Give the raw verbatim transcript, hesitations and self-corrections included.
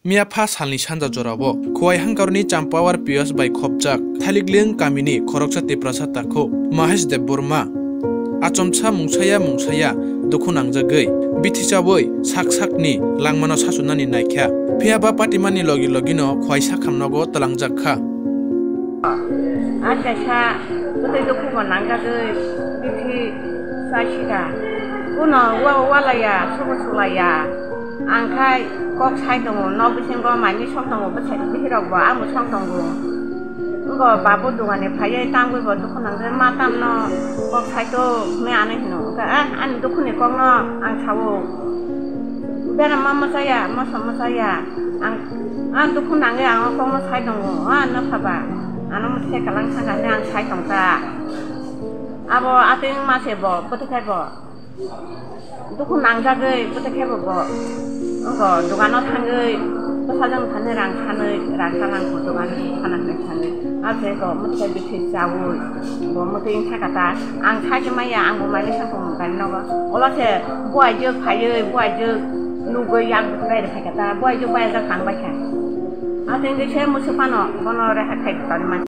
Miyapha salni sanja jorao Khowai hangkarni Champawar P O S bai khopjak Thailikling kamini khoroksa Tiprasa takhuk Mahesh Debbarma achomsa mungsaya mungsaya dukhu nangjagwi bithichawi sak sakni langmano sachunani naikha. Phiyaba patimani logi logino Khowai sakhamnogo twlangjakha. Achaisa, kwtwi dukhubo nangjagwi bithi chaisida. Kuno wa-, walaya, subo sulaya. Ang khai kok sai tongo, nok bisingo manwi song tongo, bwsai bihirokbo, angbo song tongo. Wngkha babu dugani phaiwi tangwibo dukhu nangjagwi ma tamno kok sai to hwnwi ano hino. Wngkha, "Ah, ani dukhuni kokno ang sao. Bera ma mwchaya, moso mwchaya. Ang, ang dukhu nangwi ang o kokno sai tongo, o ano phaba. Ano mwthai kalang thangkha hwnwi ang sai tongkha." Abo atwng ma se bo, bwtwi khai bo. Dukhu nangjagwi bwtwi khai bo bo. Wngkha dugano thangwi bwsajwk thani rang sanwi, rang sanang kho dugan sana hwnwi thangwi. Abo se ko mwthai bithi chaui, bo mwthai wngkha kata. Ang sai se maya, ang bo mai wngkha kho gari nogo. Ola se buaijwk phaiwi, buaijwk nugwi yak bai rw phai kata. Buaijwk bai jak tang bai kha. Atwng se musu phano bono reha khai toni man.